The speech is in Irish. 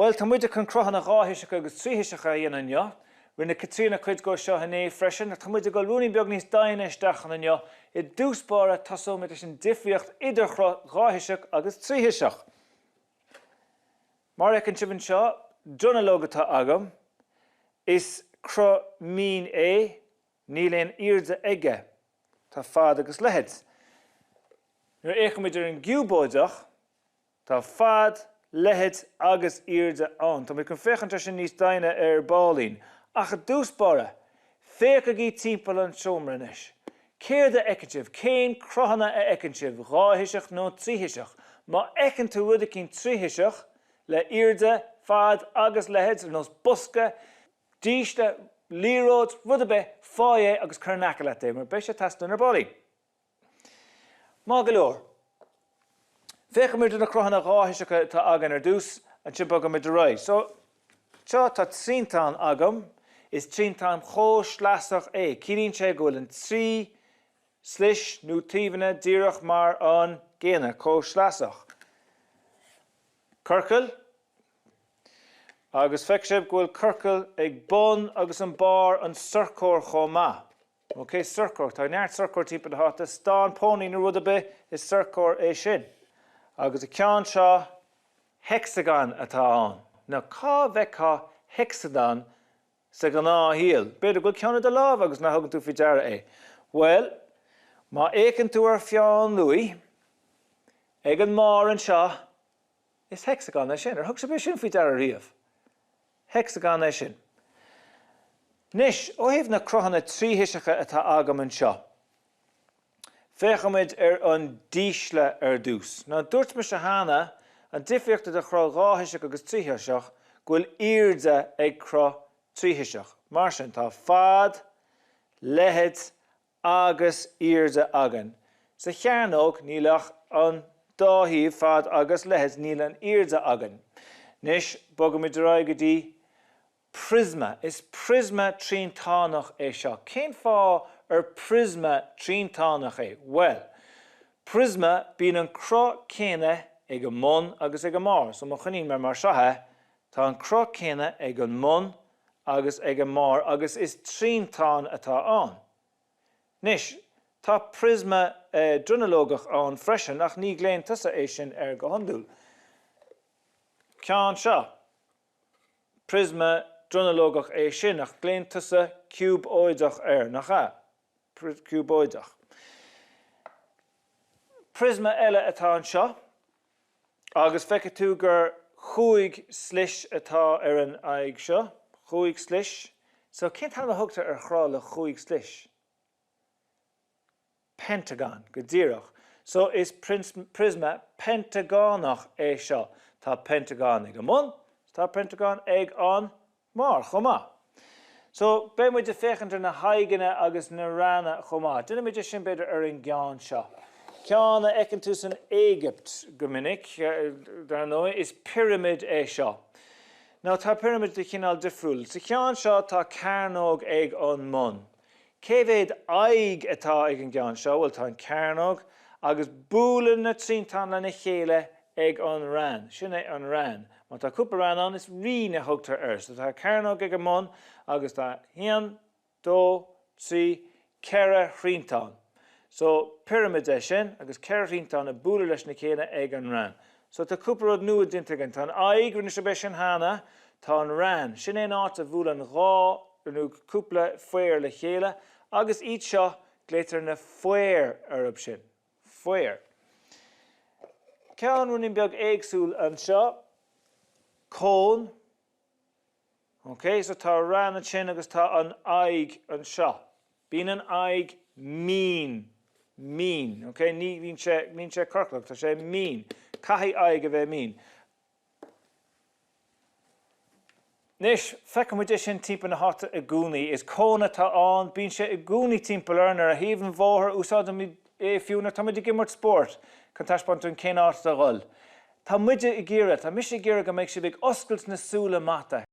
Bhuel, tá muide chun cruthanna dháthoiseacha agus tríthoiseacha a dhéanamh inniu. Rinne Caitríona cuid dhó seo inné freisin, ach tá muid ag dul ruainnín beag níos doimhne isteach ann inniu. I dtús báire, tosóimid leis an difríocht idir chruth dháthoiseach agus tríthoiseach. Mar a fheiceann sibh anseo, dronuilleog atá agam. Is cruth mín é, níl aon airde aige. Tá fad agus leithead. Nuair a fhéachaimid ar an gciúbóideach, Tá fad, leithead agus airde ann. Tá muid chun féachaint air sin níos doimhne ar baillín. Ach i dtús báire, féachaigí timpeall an tseomra anois. Céard a fheiceann sibh? Cén cruthanna a fheiceann sibh, dháthoiseach nó tríthoiseach? Má fheiceann tú rud eicínt tríthoiseach, le airde, fad agus leithead, ar nós bosca, dísle, liathróid, rud ar bith, faigh é agus cuir in aice leat é, mar beidh sé ag teastáil ar baillín. Maith go leor. Féachfaimid ar na cruthanna dháthoiseacha atá againn ar dtús, ansin bogfaimid ar aghaidh. So, seo tá triantán agam. Is triantán comhshleasach é. Ciallaíonn sé go bhfuil an trí slis nó taobhanna díreach mar an gcéanna, comhshleasach. Ciorcal. Agus feicfidh sibh go bhfuil ciorcal ag bun agus an barr an sorcóir chomh maith. Ok, sorcóir. Tá neart sorcóir timpeall na háite. Stán pónaí nó rud ar bith, is sorcóir é sin. Agus an ceann seo, hexagon atá ann. Now, cá bhfeicfeá hexagon sa ghnáthshaol? B'fhéidir go bhfuil ceann i do lámh agus nach thugann tú faoi deara é. Bhuel, má fhéachann tú ar pheann luaidhe, ag an mbarr anseo, Is hexagon é sin. Ar thug sibh é sin faoi deara riamh? Hexagon é sin. Anois, ó thaobh na cruthanna tríthoiseacha atá agam anseo, féachfaimid ar an dísle ar dtús. Now, dúirt mise cheana, an difríocht idir chruth dháthoiseach agus tríthoiseach, go bhfuil airde ag cruth tríthoiseach. Mar sin, tá fad, leithead agus airde againn. Sa chearnóg níl ach an dá thaobh, fad agus leithead, níl an airde againn. Anois, bogaimid ar aghaidh go dtí priosma. Is priosma triantánach é seo. Cén fáth ar priosma triantánach é? Bhuel, priosma, bíonn an cruth céanna ag an mbun agus ag an mbarr. So má choinníonn mé mar seo é, tá an cruth céanna ag an mbun agus ag an mbarr agus is triantán atá ann. Anois, tá priosma dronuilleogach ann freisin ach ní ghlaonn tusa é sin air go hiondúil. Ceann seo, priosma dronuilleogach é sin ach glaonn tusa ciúbóideach air, nach ea? Ciúbóideach. Priosma eile atá anseo. Agus feicfidh tú gur chúig slis atá ar an aghaidh seo, chúig slis. So, cén t-ainm a thugtar ar chruth le chúig slis? Pentagon, go díreach. So, is priosma peinteagánach é seo. Tá peinteagán ag an mbun, tá peinteagán ag an mbarr chomh maith. So, beidh muid ag féachaint ar na haghaidheanna agus na reanna chomh maith. Déanfaimid é sin b'fhéidir ar an gceann seo. Ceann a fheiceann tú san Éigipt go minic, dar ndóigh, is pirimid é seo. Now, tá pirimid de chineál difriúil. Sa cheann seo tá cearnóg ag an mbun. Cé mhéad aghaidh atá ag an gceann seo? Bhuel, tá an cearnóg, agus buaileann na triantáin lena chéile ag an rann. Sin é an rann. Má tá cúpla rann ann, is rinn a thugtar air. So tá cearnóg ag an mbun agus tá haon, dó, trí, ceithre thriantán. So, pirimid é sin, agus ceithre thriantán ag bualadh leis na chéile ag an rann. So tá cúpla rud nua déanta againn. Tá an aghaidh, rinne sibh é sin cheana. Tá an rann, sin é an áit a bhuaileann dhá nó cúpla faor le chéile, agus iad seo, glaoitear na faoir orthu sin. Faoir. Ceann ruainnín beag éagsúil anseo, cón. Ok, so tá rann ansin agus tá an aghaidh anseo. Bíonn an aghaidh mín. Mín. Ok, ní bhíonn sé, bíonn sé ciorclach, tá sé mín. Caithfidh aghaidh a bheith mín. Anois, feiceann muid é sin timpeall na háite i gcónaí. Is cón atá ann, bíonn sé i gcónaí timpeall orainn ar thaobh an bhóthair, úsáidimid é fiú nuair atá muid ag imirt spóirt chun taispeáint dúinn cén áit a dhul. Tá muide ag iarraidh, tá mise ag iarraidh go mbeidh sibh ag oscailt na súile mata.